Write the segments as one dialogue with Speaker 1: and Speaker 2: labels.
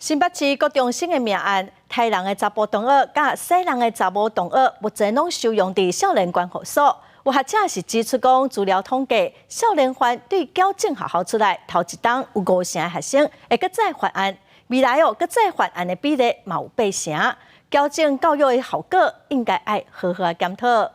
Speaker 1: 新北市國中生的命案，刣人的查埔同學佮殺人的查某同學，目前攏收容佇少年觀護所。有學者是指出講，資料統計，少年犯對矯正學校出來，頭一冬有五成的學生會閣再犯案，未來哦閣再犯案的比例嘛有八成。矯正教育的效果應該愛好好仔檢討。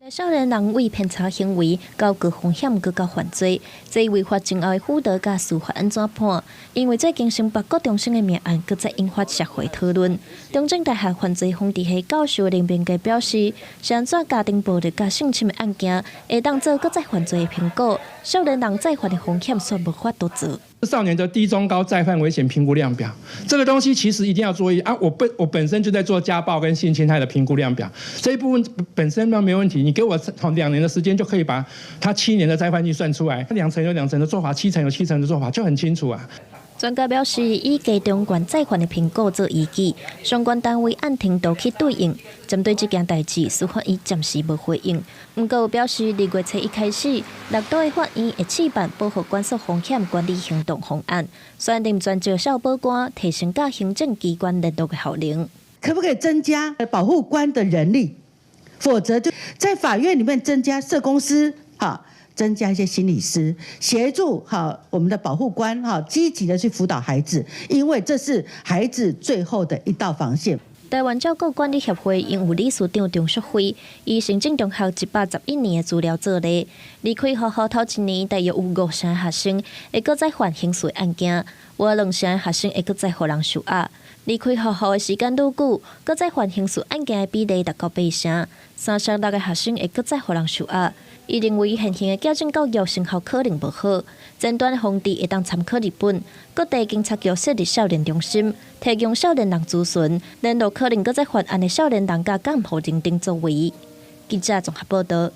Speaker 2: 少年人為偏差行為，到高風險，閣較犯罪，這違法前後的輔導佮司法按怎判？因為最近新北國中生的命案，閣再引發社會討論。中正大學犯罪防治系教授林明傑表示，是按怎家庭暴力佮性侵的案件，會當做閣再犯罪的評估，少年人再犯的風險算無法度做。
Speaker 3: 少年的低、中、高再犯危險評估量表，這個東西其實一定要注意啊！我本身就在做家暴跟性侵害的評估量表，這一部分本身沒問題。你給我2年的時間就可以把他7年的再犯率算出來，兩成有兩成的做法，七成有七成的做法，就很清楚啊。
Speaker 2: 專家表示，以低中懸再犯的評估做依據，相關單位按程度去對應。針對這件代誌，司法院暫時無回應。毋過有表示，2月初一開始，六都的法院會試辦保護管束風險管理行動方案，選任專職少保官，提升佮行政機關聯絡的效能。
Speaker 4: 可不可以增加保護官的人力？否則就在法院裡面增加社工師，哈。增加一些心理師協助哈我們的保護官哈積極的去輔導孩子，因為這是孩子最後的一道防線。
Speaker 2: 台灣照顧管理協會榮譽理事長張淑慧以成正中學111年的資料做例，離開學校頭一年，大約有五成學生會閣再犯刑事案件，有兩成學生會閣再予人受壓。離開學校的時間愈久，閣再犯刑事案件的比例達到八成，三成六的學生會閣再予人受壓。伊認為現行的矯正教育成效可能無好，前端防治會當參考日本，各地警察局設立少年中心，提供少年人諮詢，聯絡可能閣再犯案的少年人佮監護人等作為。記者綜合報道。